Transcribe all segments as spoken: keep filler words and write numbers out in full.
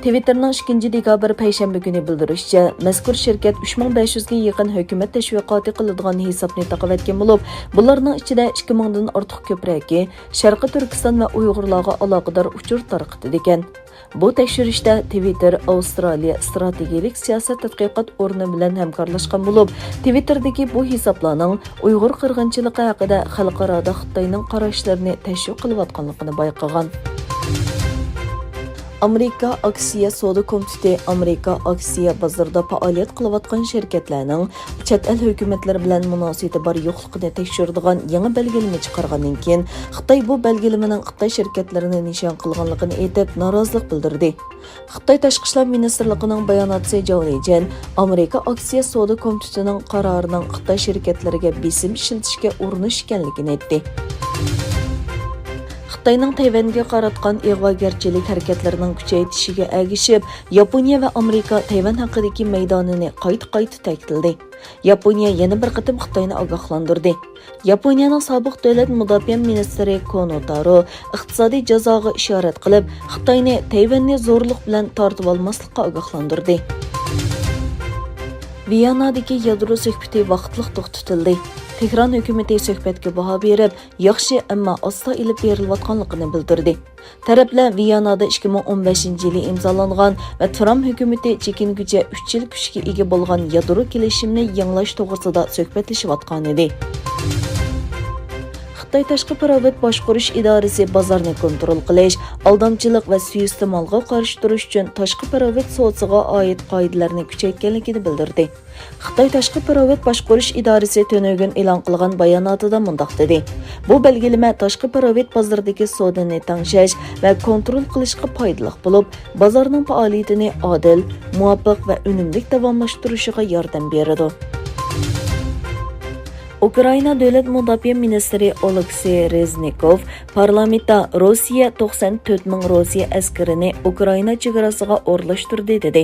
تىۋىتتېرنىڭ ئىككىنچى دېكابىر پەيشەنبە كۈنى بىلدۈرۈشىچە، مەزكۇر شىركەت ئۈچ مىڭ بەش يۈزگە يېقىن ھۆكۈمەت تەشۋىقاتى قىلىدىغان ھېسابنى تاقىۋەتكەن بولۇپ، بۇلارنىڭ ئىچىدە ئىككى مىڭدىن ئارتۇق كۆپرەكى شەرقىي تۈركىستان ۋە ئۇيغۇرلارغا ئالاقىدار ئۇچۇر تارقىتىدىكەن. بۇ تەكشۈرۈشتە تىۋىتتېر ئاۋسترالىيە ئىستراتېگىيەلىك سىياسەت تەتقىقات ئورنى بىلەن ھەمكارلاشقان بولۇپ، تىۋىتتېردىكى بۇ ھېسابلارنىڭ ئۇيغۇر قىرغىنچىلىقى ھەققىدە خەلقئارادا خىتاينىڭ قاراشلىرىنى تەشۋىق قىلىۋاتقانلىقىنى بايقىغان. ئامېرىكا ئاكسىيە سودا كومىتېتى ئامېرىكا ئاكسىيە بازىرىدا پائالىيەت قىلىۋاتقان شىركەتلەرنىڭ چەت ئەل ھۆكۈمەتلىرى بىلەن مۇناسىۋىتى بار يوقلۇقىنى تەكشۈرىدىغان يېڭى بەلگىلىمە چىقارغاندىن كېيىن، خىتاي بۇ بەلگىلىمىنىڭ خىتاي شىركەتلىرىنى نىشان قىلغانلىقىنى ئېيتىپ، نارازىلىق بىلدۈردى. خىتاي تاشقى ئىشلار مىنىستىرلىقىنىڭ باياناتچىسى جاۋ لىجيەن ئامېرىكا ئاكسىيە سودا كومىتېتىنىڭ قارارىنىڭ خىتاي شىركەتلىرىگە بېسىم ئىشلىتىشكە ئۇرۇنۇش ئىكەنلىكىنى ئېيتتى. خىتاينىڭ تەيۋەنگە قاراتقان ئىغۋاگەرچىلىك ھەرىكەتلىرىنىڭ كۈچەيتىشىگە ئەگىشىپ، ياپونىيە ۋە ئامېرىكا تەيۋەن ھەققىدىكى مەيدانىنى قايتا-قايتا تەكىتلىدى. ياپونىيە يەنە بىر قېتىم خىتاينى ئاگاھلاندۇردى. ياپونىيەنىڭ سابىق دۆلەت مۇداپىئە مىنىستىرى كونو تارو ئىقتىسادىي جازاغا ئىشارەت قىلىپ، خىتاينى تەيۋەننى زورلۇق بىلەن تارتىۋالماسلىققا ئاگاھلاندۇردى. ۋىيانادىكى يادرو سۆھبىتى ۋاقىتلىق توختىتىلدى. تېھران ھۆكۈمىتى سۆھبەتكە باھا بېرىپ، ياخشى، ئەمما ئاستا ئېلىپ بېرىلىۋاتقانلىقىنى بىلدۈردى. تەرەپلەر ۋىيانادا ئىككى مىڭ ئون بەشىنچى يىلى ئىمزالانغان ۋە ترامپ ھۆكۈمىتى چېكىنگۈچە ئۈچ يىل كۈچكە ئىگە بولغان يادرو كېلىشىمنى يېڭىلاش توغرىسىدا سۆھبەتلىشىۋاتقانىدى. خىتاي تاشقى پاراۋۇت باشقۇرۇش ئىدارىسى بازارنى كونترول قىلىش، ئالدامچىلىق ۋە سۇيىئىستېمالغا قارشى تۇرۇش ئۈچۈن تاشقى پاراۋۇت سودىسىغا ئائىت قائىدىلەرنى كۈچەيتكەنلىكىنى بىلدۈردى. خىتاي تاشقى پاراۋۇت باشقۇرۇش ئىدارىسى تۈنۈگۈن ئېلان قىلغان باياناتىدا مۇنداق دېدى: بۇ بەلگىلىمە تاشقى پاراۋۇت بازىرىدىكى سودىنى تەڭشەش ۋە كونترول قىلىشقا پايدىلىق بولۇپ، بازارنىڭ پائالىيىتىنى ئادىل، مۇۋاپىق ۋە ئۈنۈملۈك داۋاملاشتۇرۇشىغا ياردەم بېرىدۇ. ئۇكرائىنا دۆلەت مۇداپىئە مىنىستىرى ئولېكسىي رېزنىكوف پارلامېنتتا روسىيە توقسان تۆت مىڭ روسىيە ئەسكىرىنى ئۇكرائىنا چېگراسىغا ئورۇنلاشتۇردى، دېدى.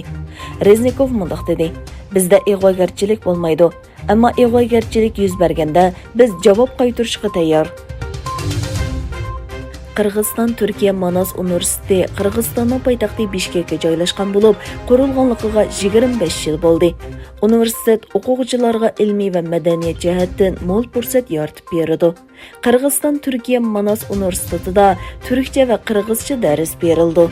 رېزنىكوف مۇنداق دېدى: بىزدە ئىغۋاگەرچىلىك بولمايدۇ، ئەمما ئىغۋاگەرچىلىك يۈز بەرگەندە، بىز جاۋاب قايتۇرۇشقا تەييار. قىرغىزىستان تۈركىيە ماناس ئۇنىۋېرسىتېتى قىرغىزىستاننىڭ پايتەختى بىشكەككە جايلاشقان بولۇپ، قۇرۇلغانلىقىغا يىگىرمە بەش يىل بولدى. ئۇنىۋېرسىتېت ئوقۇغۇچىلارغا ئىلمىي ۋە مەدەنىيەت جەھەتتىن مول پۇرسەت يارىتىپ بېرىدۇ. قىرغىزىستان تۈركىيە ماناس ئۇنىۋېرسىتېتىدا تۈركچە ۋە قىرغىزچە دەرس بېرىلىدۇ.